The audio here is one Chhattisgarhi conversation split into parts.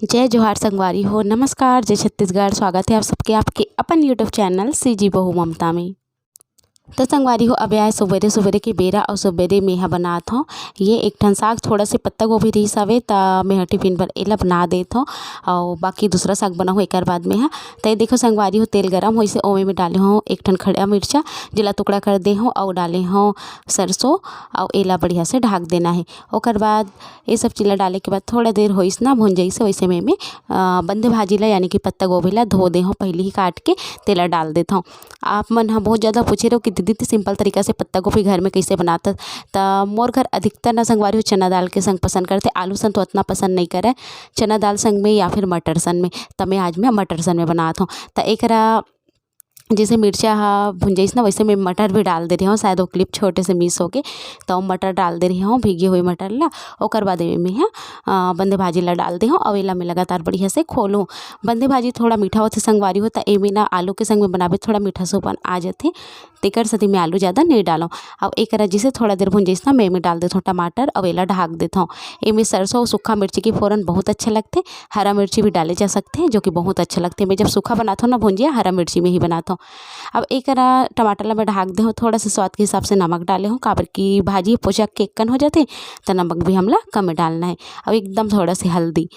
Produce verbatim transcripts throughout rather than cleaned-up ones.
जय जोहार संगवारी हो, नमस्कार, जय छत्तीसगढ़। स्वागत है आप सबके आपके अपन YouTube चैनल सीजी बहू ममता में। तो संगवारी हो, अब आए सुबेरे सुबेरे के बेरा और सुबेरे में ह बनात हूँ ये एक ठन साग। थोड़ा से पत्ता गोभी रहिस हवे, त मैं ह टिफिन बर एला बना देत हूँ और बाकी दूसरा साग बनाहूँ एकर बाद में ह। त ये देखो संगवारी हो, तेल गरम होइसे, ओमे में डाले हूँ एक ठन खड़ा मिर्चा, जेला टुकड़ा कर दे हूँ, और डाले हूँ सरसों, और एला बढ़िया से ढाक देना है। ओकर बाद ये सब चीज ला डाले के बाद थोड़ा देर होइस ना, भुन जइसे, वैसे में, में अ, बंधे भाजी ला, यानी कि पत्ता गोभी ला धो दे हूँ पहले ही काट के, तेला डाल देत हूँ। आप मन ह बहुत ज़्यादा पूछे रहो कि दीदी, ते सिंपल तरीका से पत्ता गोभी घर में कैसे बनात? त मोर घर अधिकतर ना संगवारी हो चना दाल के संग पसंद करथे, आलू सन तो उतना पसंद नहीं करे, चना दाल संग में या फिर मटर सन में। त मैं आज मैं मटर सन में बनात हूँ। त एकरा जैसे मिर्चा ह भुंजाइस ना, वैसे मैं मटर भी डाल दे रही हूँ। शायद वो क्लिप छोटे से मिस होगे, तो मटर डाल दे रही हूँ, भीगी हुई मटर ला। ओकर बाद एमे ह, अ, बंधे भाजी ला डाल दे हूँ, अउ एला मैं लगातार बढ़िया से खोलूँ। बंधे भाजी थोड़ा मीठा होथे संगवारी हो, त एमे ना आलू के संग में बनाबे, थोड़ा मीठा सोपन आ जाथे, तेकर सेती मैं आलू ज़्यादा नहीं डालूँ। अब एकरा जैसे थोड़ा देर भुंजाइस ना, मैं एमे डाल देथों टमाटर, अउ एला ढाक देथों। एमे सरसों अउ सूखा मिर्ची के फोरन बहुत अच्छा लगथे। हरा मिर्ची भी डाले जा सकथे, जो कि बहुत अच्छा लगथे। मैं जब सूखा बनाथों ना भुंजिया, हरा मिर्ची में ही बनाथों। अब एकरा टमाटर ला मैं ढाक दे हूँ, थोड़ा सा स्वाद के हिसाब से नमक डाले हूँ, काबर कि भाजी पोचक के एक्कन हो जाथे, त नमक भी हमला कम डालना है। अब एकदम थोड़ा से हल्दी,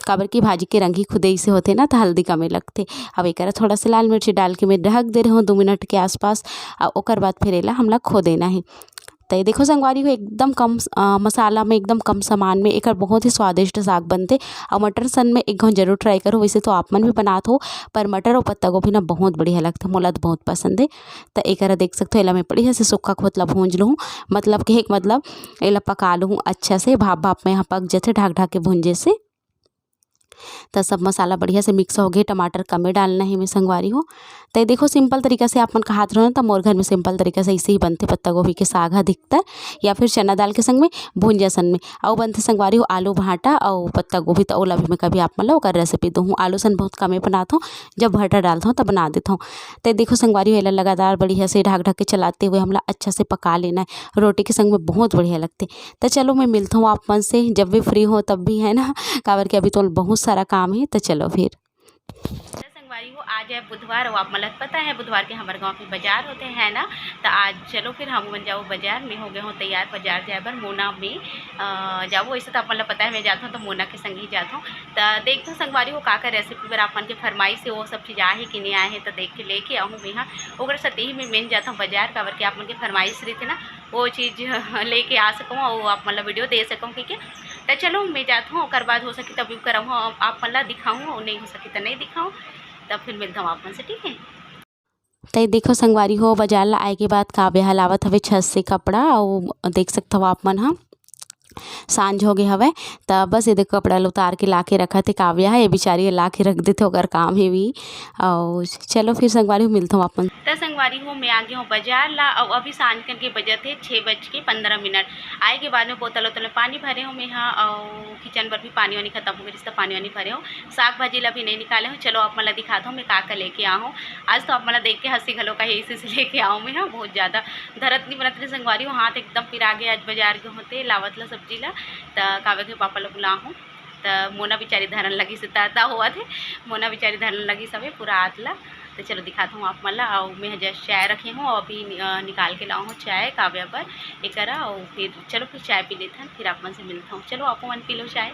काबर कि भाजी के रंग ही खुदे ऐसे होथे ना, त हल्दी कमे लगथे। अब एकरा थोड़ा से लाल मिर्ची डाल के मैं ढक दे रहे हूँ दो मिनट के आसपास, अउ ओकर बाद फिर एला हमला खो देना है। त ये देखो संगवारी हो, एकदम कम, अ, मसाला में, एकदम कम सामान में एकर बहुत ही स्वादिष्ट साग बनथे। अउ मटर सन में एक घौं जरूर ट्राई करो। वैसे तो आप मन भी बनात हो, पर मटर अउ पत्ता गोभी ना बहुत बढ़िया लगथे, मोला तो बहुत पसंद है। त एकरा देख सकते हो, एला मैं बढ़िया से सुक्खा खोतला भूंज लूँ, मतलब कि एक, मतलब एला पका लूँ अच्छा से, भाप भाप में यहाँ पक जथे ढाक ढाक के भूंजे से। त सब मसाला बढ़िया से मिक्स हो गए, टमाटर कमे डालना है मैं संगवारी हो। त देखो, सिंपल तरीका से आप मन कहात रहो ना, त मोर घर में सिंपल तरीका से ऐसे ही बनथे पत्ता गोभी के साग ह अधिकतर, या फिर चना दाल के संग में भुंजा सन में। अउ बनथे संगवारी हो आलू भाटा अउ पत्ता गोभी, त ओला भी मैं कभी आप मन ला ओकर रेसिपी दूँ। आलू सन बहुत कमे बनात हूँ, जब भाटा डालत हूँ तब बना देत हूँ। त देखो संगवारी हो, एला लगातार बढ़िया से ढाक ढाक के चलाते हुए हमला अच्छा से पका लेना है, रोटी के संग में बहुत बढ़िया लगथे। त चलो, मैं मिलत हूँ आप मन से जब भी फ्री हो तब भी, है ना, काबर कि अभी तो बहुत सारा काम है। त चलो फिर। त संगवारी हो, आज है बुधवार, अउ आप मन ला पता है बुधवार के हमर गाँव के बाजार होथे, है ना। त आज चलो फिर हम मन जाओ बाजार, मैं हो गए हूँ तैयार बाजार जाए बर। मोना में, अ, जाओ, वैसे तो आप मन ला पता है मैं जात हूँ तो मोना के संग ही जात हूँ। त देखत हूँ संगवारी हो, का का रेसिपी बर आप मन के फरमाइश है, वो सब चीज़ आहे कि नहीं आहे, त देख के लेके आहूँ मैं हा। ओकर सेती ही मैं मेन जात हूँ बाजार, काबर कि आप मन के फरमाइश रहिथे ना, वो चीज़ लेके आ सकूँ अउ आप मन ला वीडियो दे सकूँ, ठीक है। त चलो, मैं जात हूँ, ओकर बाद हो सके तब भी करहूँ, आप मन ला दिखाऊँ, अउ नहीं हो सके त नहीं दिखाऊँ, तब फिर मिलत हूँ आप मन से, ठीक है। त देखो संगवारी हो, बाजार ला आए के बाद काव्या ह लावत हवे छत से कपड़ा, अउ देख सकत हव आप मन ह, सांझ हो गे हवय। त बस ये देखो, कपड़ा ल उतार के ला के रखत हे काव्या ह, ये बिचारी ला के रख देथे, ओकर काम हे भी। अउ चलो फिर संगवारी हो, मिलत हव आप मन। त संगवारी हो, मैं आ गे हूँ बाजार ला, अउ अभी सांझ कन के बजत हे छः बज के पंद्रह मिनट। आए के बाद में बोतल उतल में पानी भरे हूँ मैं ह, अउ किचन बर भी पानी वानी खत्म हो गए, त पानी वानी भरे हूँ। साग भाजी ला भी नहीं निकाले हूँ। चलो, आप मन ला दिखात हूँ मैं का का लेके आ हूँ। आज तो आप मन ला देख के हंसी घलो का, इसी से लेके आऊँ मैं ह। बहुत ज़्यादा धरत नहीं बनत रहे संगवारी हो, हाथ एकदम पिरा गे आज बाजार के होते लावत ला सब्जी ला। त काव्या के पापा ला बुला हूँ, त मोना बिचारी धरन लगी से ता होवत हे, मोना बिचारी धरन लगी सबे पूरा आत ला। त चलो दिखात हूँ आप मन ला। अउ मैं ह जस्ट चाय रखे हूँ, अभी नि-, अ, निकाल के लाऊँ हूँ चाय काव्या बर एकरा, अउ फिर चलो फिर चाय पी लेथन, फिर आप मन से मिलत हूँ। चलो आप मन पी लो चाय।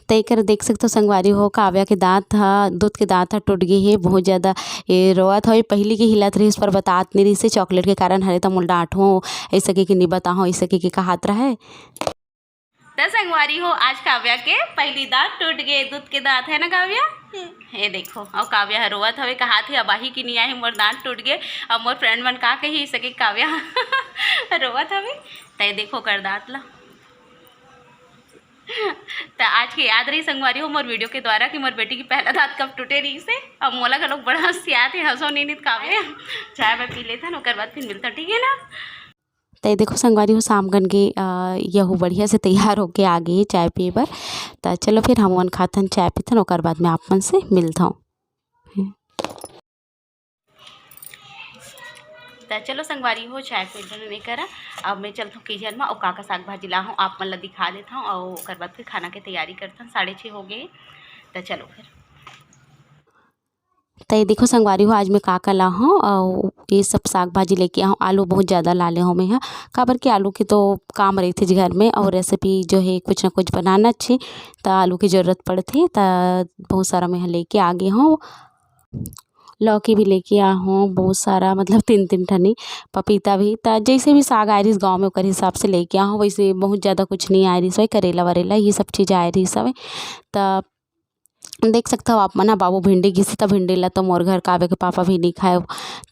त एकर देख सकथो संगवारी हो, काव्या के दांत ह, दूध के दांत ह टूट गे हे, बहुत ज्यादा ये रोवत हवे। पहिली के हिलत रहिस पर बतात नइ रहिस हे, चॉकलेट के कारण हरे त मोला डांटहूं, ऐसे के, के नइ बताहूं, ऐसे के, के कहात रहे। त संगवारी हो, आज काव्या के पहिली दांत टूट गे, दूध के दांत है ना काव्या? ये देखो, अउ काव्या ह रोवत हवे, कहात हे, "अब आही कि नइ आही, मोर दांत टूट गे, अब मोर फ्रेंड मन का कही, ऐसे के काव्या रोवत हवे।" त ये देखो ओकर दांत ला। त आज के याद रही संगवारी हो मोर वीडियो के द्वारा कि मोर बेटी के पहला दांत कब टूटे रहिस हे। अब मोला घलोक बड़ा हंसी आत हे, हंसो नहीं नित काव्या। चाय मैं पी लेथन, ओकर बाद फिर मिलथन, ठीक है ना? त ये देखो संगवारी हो, शाम कन के, अ, यहू बढ़िया से तैयार होके आ गे हे चाय पिए बर। त चलो फिर हमन खाथन, चाय पीथन, ओकर बाद में आप मन से मिलथन। त चलो संगवारी हो, चाय पी डरन एकरा। अब मैं चलथव किचन म, अउ का का साग भाजी लाहूँ, आप मन ला दिखा देथव, अउ ओकर बाद फिर खाना के तैयारी करथन। साढ़े छः हो गे, त चलो फिर। त ये देखो संगवारी हो, आज मैं का का लाहूँ, अउ ये सब साग भाजी लेके आहूँ। आलू बहुत ज़्यादा ला ले हूँ मैं ह, काबर कि आलू के तो काम रहिथे घर में, अउ रेसिपी जो है कुछ ना कुछ बनाना अच्छे, त आलू की ज़रूरत पड़थे, त बहुत सारा मैं ह लेके आ गे हूँ। लौकी भी लेके आ हूँ बहुत सारा, मतलब तीन तीन ठनी, पपीता भी। त जैसे भी साग आए रहिस गाँव में, ओकर हिसाब से लेके आ हूँ। वैसे बहुत ज़्यादा कुछ नहीं आए रहिस, वही करेला वरेला, ये सब चीज़ आए रहिस हवे। त देख सकथव आप मन ह, बाबू भिंडी घिसे, त भिंडी ला तो मोर घर कावे के पापा भी नहीं खाए,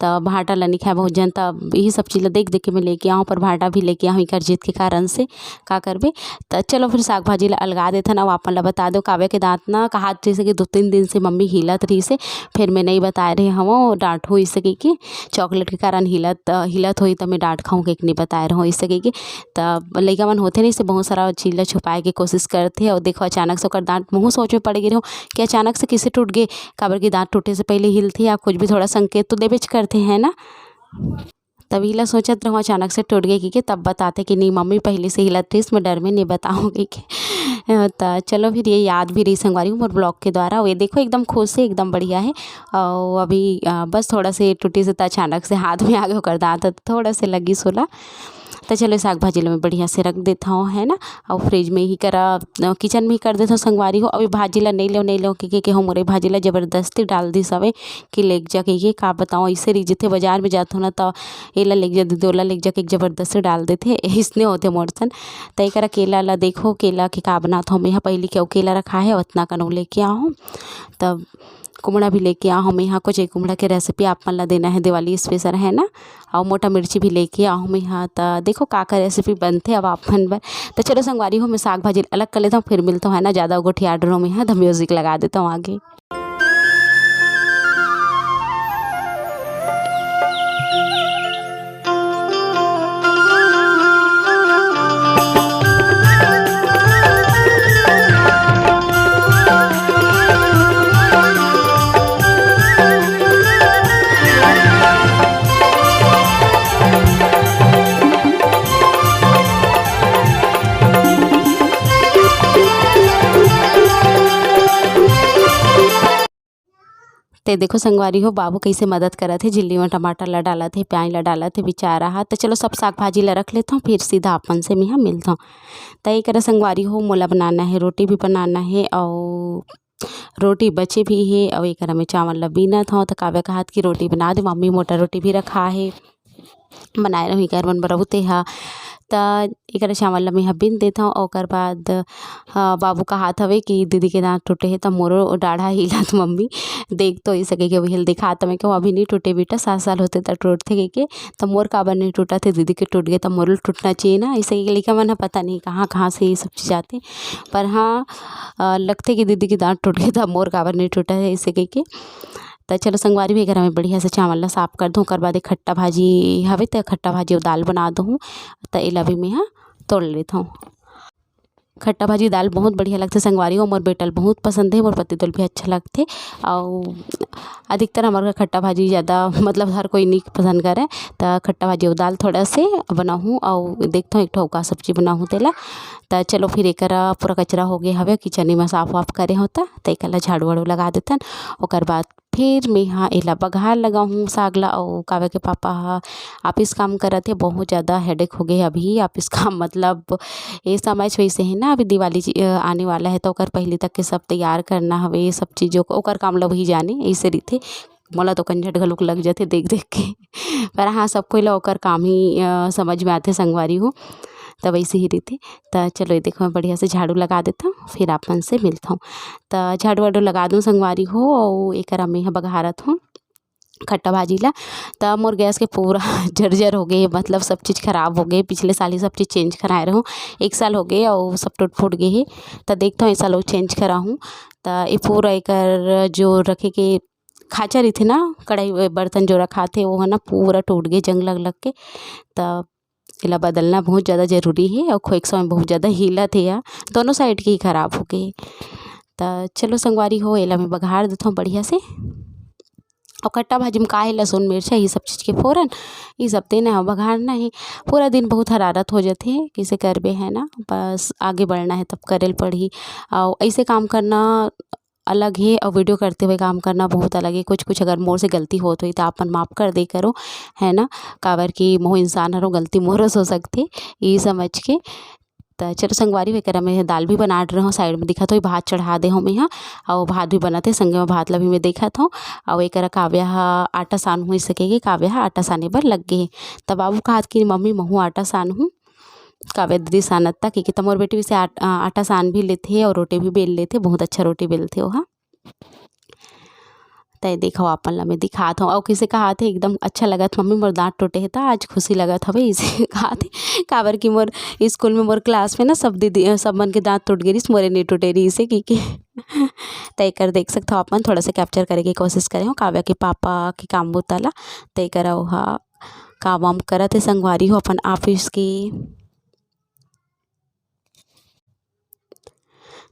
त भांटा ला नहीं खाए बहुत झन, त यही सब चीज़ ला देख देख के मैं लेके आहूँ, पर भांटा भी लेके आहूँ एकर जिद के कारण से, का करबे। त चलो फिर साग भाजी ला अलगा देथन। अब आप मन ला बता दो, कावे के दांत ना कहात जैसे कि दो तीन दिन से मम्मी हिलत रहिसे, फिर मैं नहीं बताए रहे हवं, डांटहूँ इसे कहिके, चॉकलेट के कारण हिलत, अ, हिलत होही त मैं डांट खाहूँ कहिके नहीं बताए रहूँ इसे कहिके। त लइका मन होथे नहीं से बहुत सारा चीज़ ला छुपाए के कोशिश करथे, अउ देखो अचानक से ओकर दांत, महूँ सोच में पड़ गे रहूँ कि अचानक से किसे टूट गे, काबर कि दांत टूटे से पहले हिलथे या कुछ भी थोड़ा संकेत तो देबेच करथे, है ना। तब इला सोचत रहूँ, अचानक से टूट गे कहिके, तब बताथे कि नहीं मम्मी पहले से हिलत रहिस, मैं डर में नहीं बताहूँ कहिके। त चलो फिर ये याद भी रही संगवारी हो मोर ब्लॉग के द्वारा। ये देखो एकदम खुश है, एकदम बढ़िया है। अउ अभी, अ, बस थोड़ा से टूटिस त अचानक से हाथ में आ गे ओकर दांत, त थोड़ा से लगिस ओला। त चलो साग भाजी ला मैं बढ़िया से रख देथव, है ना। अउ फ्रिज में ही करा, अ, किचन में ही कर देथव संगवारी हो। अभी भाजी ला नहीं लेव, नहीं लेव कहिके, के हो मोरे भाजी ला जबरदस्ती डाल दिस हवे कि लेके जा कहिके। का बताओ, ऐसे रहिथे बाजार में जाथव ना, त एला लेके जा दीदी, ओला लेके जा कहिके जबरदस्ती डाल देथे, इसने होथे मोर सन। त एकरा केला ला देखो, केला के का बनात हव मैं ह, पहिली के अउ केला रखा है, ओतना कन लेके आहूँ। तब कुमड़ा भी लेके आहूँ मैं ह, कुछ एक कुमड़ा के रेसिपी आप मन ला देना है, दिवाली स्पेशल है ना। अउ मोटा मिर्ची भी लेके आहूँ मैं ह। त देखो का का रेसिपी बनथे अब आप मन बर। त चलो संगवारी हो, मैं साग भाजी अलग कर लेथव, फिर मिलथव, है ना। ज़्यादा गोठिया डरो मैं ह, त म्यूजिक लगा देथव आगे। ते देखो संगवारी हो, बाबू कैसे मदद करत हे, झिल्ली में टमाटर ला डालत हे, प्याज ला डालत हे, बेचारा हा। त चलो सब साग भाजी ला रख लेथव, फिर सीधा अपन से मेहा मिलथव। त एकरा संगवारी हो, मोला बनाना है, रोटी भी बनाना है, अउ रोटी बचे भी हे, अउ एकरा में चावल ला बीनत हव। त काव्या कहत कि रोटी बना दे मम्मी, मोटा रोटी भी रखा है। बनाए रहों एकर मन बर अउ तेहा। त एकरा चावल ल मेंहा बीन देथव, ओकर बाद, अ, बाबू कहात हवे कि दीदी के दाँत टूटे हे, त मोरो डाढ़ा हिलत मम्मी, देख तो अइसे कहिके उही ल दिखात हवे, कहूँ अभी नइ टूटे बेटा, सात साल होथे त टूटथे कहिके, त मोर काबर नइ टूटत हे, दीदी के टूट गे त मोरो ल टूटना चाहिए ना, अइसे कहिके लइका मन ह पता नहीं कहाँ कहाँ से ये सब चीज आथे। पर हाँ, अ, लगथे कि दीदी के दाँत टूट गे त मोर काबर नइ टूटत हे अइसे कहिके। त चलो संगवारी भी, एकर में बढ़िया से चावल ला साफ कर दूँ, ओकर बाद एक खट्टा भाजी हवे, त खट्टा भाजी अउ दाल बना दूँ। त एला भी मेंहा तोड़ लेथव। खट्टा भाजी दाल बहुत बढ़िया लगथे संगवारी हो, मोर बेटा ल बहुत पसंद हे, मोर पति देव ल भी अच्छा लगथे। अउ अधिकतर हमर घर खट्टा भाजी ज़्यादा, मतलब, हर कोई नइ पसंद करे, त खट्टा भाजी अउ दाल थोड़ा से बनाहूँ, अउ देखथव एक ठो अउ का सब्जी बनाहूँ तेला। त चलो फिर एकर पूरा कचरा हो गे हवे, किचन में साफ वाफ करे हों त, त एकर ला झाड़ू वाड़ू लगा देथन। ओकर बाद फिर मेंहा एला बघार लगाहूँ साग ला। अउ काव्या के पापा ह ऑफिस काम करत हे, बहुत ज़्यादा हेडेक हो गे हे अभी ऑफिस काम, मतलब ये समय वैसे हे ना, अभी दिवाली जी, अ, आने वाला हे, त ओकर पहिली तक के सब तैयार करना हवे, ये सब चीज़ों को, ओकर काम ला वही जाने, ऐसे रहिथे। मोला तो कंझट घलोक लग जाथे देख देख के। पर हाँ, सब कोई ला ओकर काम ही, अ, समझ में आथे संगवारी हो, त वैसे ही रहिथे। त चलो, ये देखो, मैं बढ़िया से झाड़ू लगा देथव, फिर आप मन से मिलथव। त झाड़ू वाड़ू लगा दूँ संगवारी हो, अउ एकरा मेंहा बघारत हूँ खट्टा भाजी ला। त मोर गैस के पूरा जर्जर हो गे, मतलब सब चीज खराब हो गे। पिछले साल ही सब चीज चेंज कराए रहूँ, एक साल हो गे अउ सब टूट फूट गे हे। त देखथव, ए साल अउ चेंज कराहूँ। त ये पूरा एकर जो रखे के खाँचा रहिथे ना, कढ़ाई, बर्तन जो रखाथे, वो ह ना पूरा टूट गे जंग लग लग के। त एला बदलना बहुत ज़्यादा ज़रूरी हे, अउ खोएक समय बहुत ज़्यादा हिलत हे या दोनों side के ही खराब हो गे हे। त चलो संगवारी हो, एला मैं बघार देथव बढ़िया से। अउ कट्टा भाजी में का हे, लहसुन, मिर्चा, ये सब चीज़ के फोरन, ये सब देना हे, बघारना हे। पूरा दिन बहुत हरारत हो जाथे, कइसे करबे, है ना? बस आगे बढ़ना हे तब करे ल पड़ही। अउ ऐसे काम करना अलग हे अउ video करते हुए काम करना बहुत अलग हे। कुछ कुछ अगर मोर से गलती होत होही त आप मन माफ कर दे करो, है ना? काबर कि महू इंसान हरो, गलती मोरो से हो सकथे, ये समझ के। त चलो संगवारी हो, एकरा में दाल भी बना डरे हव, side में दिखत होही भात चढ़ा दे हव मेहा, अउ भात भी बनत हे, संगे में भात ला भी मैं देखत हव। अउ एकरा काव्या ह आटा सानहूँ, इसे कहिके काव्या ह आटा साने बर लग गे हे। त बाबू कहत कि मम्मी महूँ आटा सानहूँ, काव्या दीदी सानत त कहिके, त मोर बेटी वइसे आट-, अ, आटा सान भी लेथे अउ रोटी भी बेल लेथे, बहुत अच्छा रोटी बेलथे ओहा। त देखव, आप मन ला मैं दिखात हव। अउ कइसे कहत हे, एकदम अच्छा लगत, "मम्मी, मोर दाँत टूटे हे, त आज खुशी लगत हवे," इसे कहत हे। काबर कि मोर school में, मोर class में ना, सब दीदी, अ, सब मन के दाँत टूट गे रिहिस, मोरे नइ टूटे रिहिस हे, कहिके। त एकर देख सकत हव आप मन, थोड़ा सा capture करे के कोशिश करे हव। काव्या के पापा के काम बुता ला, त एकर ओहा काम वाम करत हे संगवारी हो अपन office के।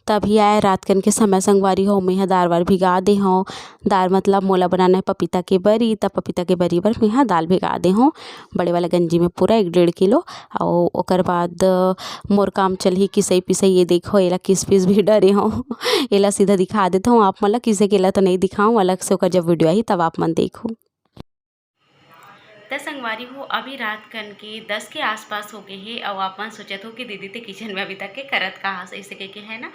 तभी आए रात कन के समय संगवारी हो, मेहा दार वार भिगा दे हव। दार मतलब मोला बनाना हे पपीता के बरी, त पपीता के बरी बर मेहा दाल भिगा दे हव बड़े वाला गंजी में पूरा एक डेढ़ किलो। अउ ओकर बाद मोर काम चलही किसई पिसई। ये देखो, एला किस पिस भी डरे हव, एला सीधा दिखा देत हव आप मन ला, किसे के ला तो नहीं दिखाऊँ, अलग से ओकर जब video आही तब आप मन देखो। त संगवारी हो, अभी रात कन के दस के आसपास हो गए हे, अउ आप मन सोचत हो कि दीदी ते kitchen में अभी तक के करत का हस, ऐसे कह के, है ना?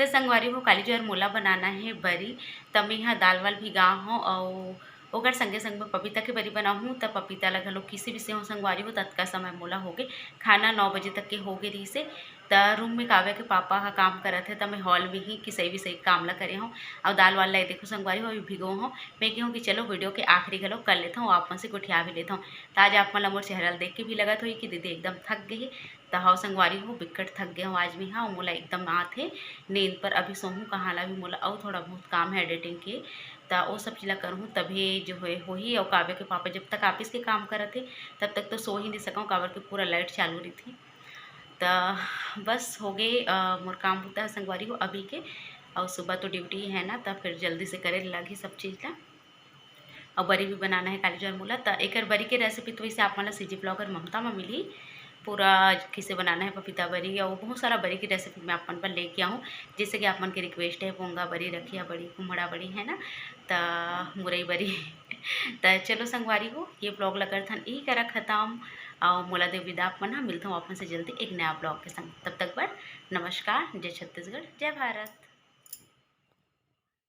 त संगवारी हो, काली जो मोला बनाना हे बरी, त मैं हा दाल वाल भिगा हूँ, अउ ओकर संगे संग में पपीता के बरी बनाहूँ। त पपीता ला घलो किसे बिसे हूँ संगवारी हो, ततका समय मोला हो गए, खाना नौ बजे तक के हो गए रहिसे। त room में काव्या के पापा ह काम करत हे, त मैं hall में ही किसई विसई काम ला करे हूँ। अउ दाल वाल ला ये देखो संगवारी हो, अभी भिगो हूँ। मैं कहूँ कि चलो video के आखिरी घलो कर लेत हूँ, आप मन से गोठिया भी लेत हूँ। त आज आप मन ला मोर चेहरा ला देख के भी लगत होही कि दीदी एकदम थक गई हे। त हव संगवारी हो, बिकट थक गए हूँ आज मैं हा, अउ मोला एकदम आत हे नींद, पर अभी सोहूँ कहाँ ला, अभी मोला अउ थोड़ा बहुत काम है editing के, त ओ सब चीज ला करहूँ तभे जो है होही। अउ काव्या के पापा जब तक office के काम करत हे तब तक तो सो ही नहीं सकूँ, काबर के पूरा light चालू रहिथे। त बस हो गए, अ, मोर काम बुता संगवारी हो अभी के, अउ सुबह तो duty है ना, त फिर जल्दी से करे लगही सब चीज ला। अउ बरी भी बनाना है काली जो मोला। त एकर बरी के recipe तो वैसे आप मन ला CG vlogger ममता में मिली, पूरा किसे बनाना है पपीता बरी, अउ बहुत सारा बरी की recipe मैं आप मन पर लेके आऊँ, जैसे कि आप मन के request है, पोंगा बरी, रखिया बरी, कुम्हड़ा बरी, है ना, त मुरई बरी। त चलो संगवारी हो, ये vlog ला करथन यही करा खत्म, अउ मोला देव विदा आप मन हा, मिलत हूँ आप मन से जल्दी एक नया vlog के संग। तब तक बर नमस्कार, जय छत्तीसगढ़, जय भारत।